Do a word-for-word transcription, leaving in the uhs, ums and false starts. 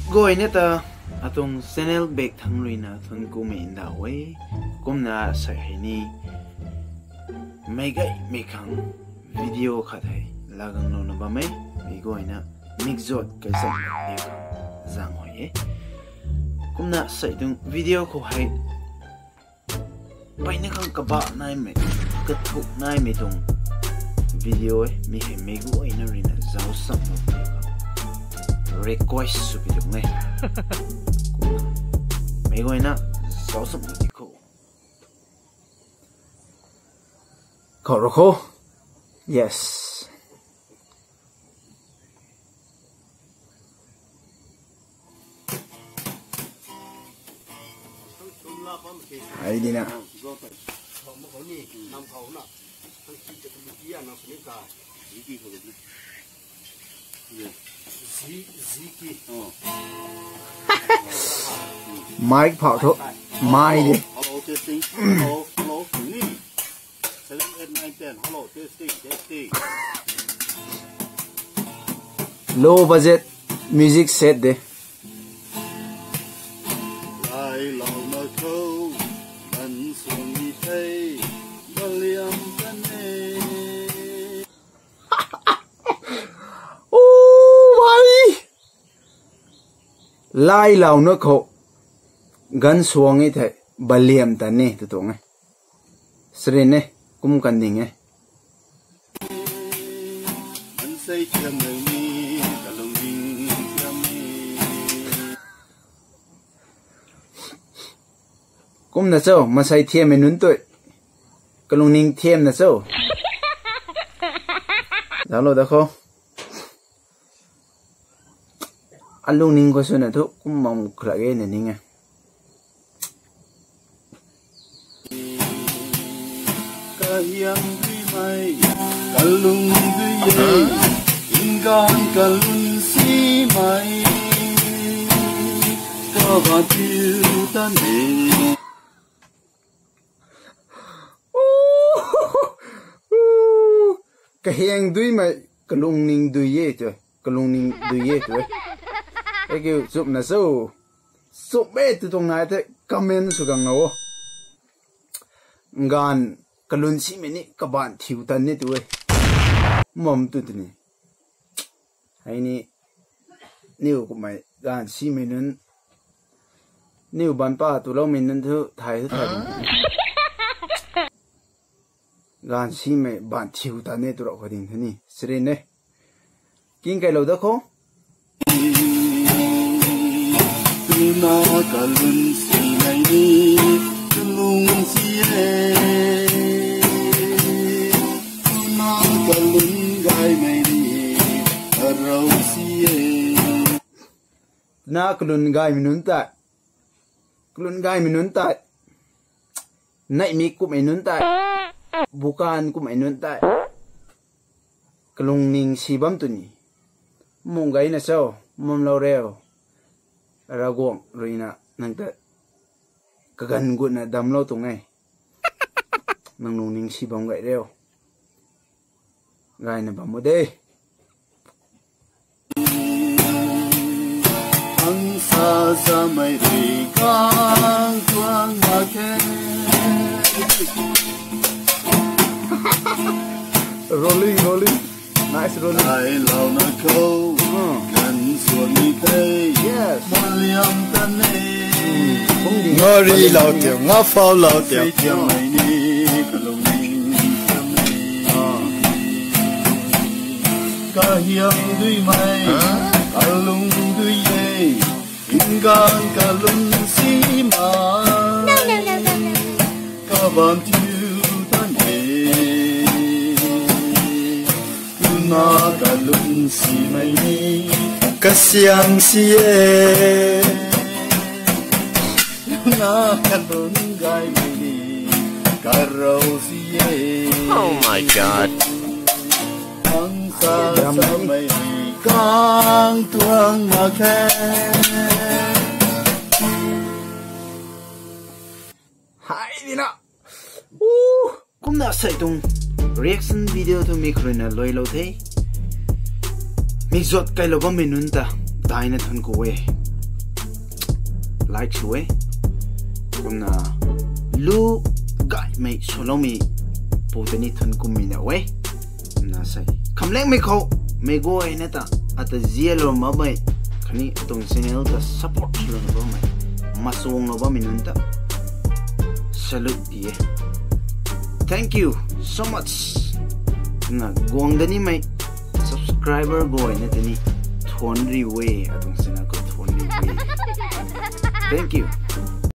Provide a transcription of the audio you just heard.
Guayna ta atuang channel bak thangc ruina thuanc kumei ndauh e. Kumna sei hei ni meic gaymei khang video khat hei laa ganglouna bam e. Meic guayna mikzat kaisan video khang zaeng huay e. Kumna sei tuang video khou hei mpeyna khang kabah naimei, kathuk naimei tuang video e. Mi hei meic guayna ruina zauc sam nuh ti request sw pi tuang e. Meic guayna zauc sam nuh ti khou. Khou rui khou. Yes. Hei dina. Mic phau thu, mai di. Hello, testing. Hello, hello. Ni. Seven, eight, nine, ten. Hello, testing, testing. Low budget music set de. Lailouna khou ganv suang ni thei, baliam kan e. Oh, bhai! Lailouna khou ganv suang ni thei, baliam tan e, tw tuang e. Srin e, kum kan ding e. Maansei thiam nai ni, kalungning thiam ni. Kumna cho, maansei thiammei nunc tui. Kalungning thiamna cho. Zauclou da khou. Alungning khou swna thu kum bam khou lak ge na ning e. Kahiam duimei, kalung dui e, nganv kalun simei, kabaanc thiu tan e. Kahiam duimei, kalungning dui e tw, kalungning dui e tw. Thank you, chumna cho. Chum e tw tuang nai the comment sw gang na o. Nganv kalun simei ni kabaanc thiu tan ni tw e. Mam tu tini. Hei ni, niw kummei ganv simei nunc, niw baanc pa tuloumei nunc thu thay thu thay. Ganv simei baanc thiu tan ni tw rau khou ding thu ni. Srin e. King kailou da khou. Tuna kalun simei ni, kalung si e. Tuna kalun gaymei ni, arau si e. Na kalun gaymei nunc tei. Kalun gaymei nunc tei. Neihmik kummei nunc tei. Bukan kummei nunc tei. Kalungning si bam tw ni. Mung gayna cho, mamlou riu. Ravguangc ruina nang ta kaganv gutna damclou tuang e. Nang lungning si bam gay riu. Gayna bam o de. Ang sa samei rui kang tuang mak khe. Rolling, rolling. Nice rolling. Lailouna khou, hmm, ganv suang ni thei. Yes. Baliam tan e. Hmm. Ngarilou tiam, ngafaulou tiam. Sei tiam mei ni, kalungning tiam e. Ah. Kahiam duimei, kalung dui e. Nganv kalun simei, kabaanc thiu tan e. Tuna kalun simei ni, kasiam si e. Tuna kalun gaymei ni, karau si e. Oh my God. Ang sa samei rui kang tuang mak khe. Hei dina. Uh. Kumna sei tuang reaction video thu mi khruina luailou the. Mi zat kailou bammei nunc ta daina thuanc ku e. like sw e. Kumna lu gaymei swloumei pu tei ni thuanc kummei na e. Kumna sei khamlangmei khou meic guayna ta ata zialou makmei khatni atuang channel ta support swlou bammei, machuanglou bammei nunc ta salute di e. Thank you so much. Kumna guang da nimei subscriber guayna tei ni thuanc riu e, atuang channel khou thuanc riu e. Thank you.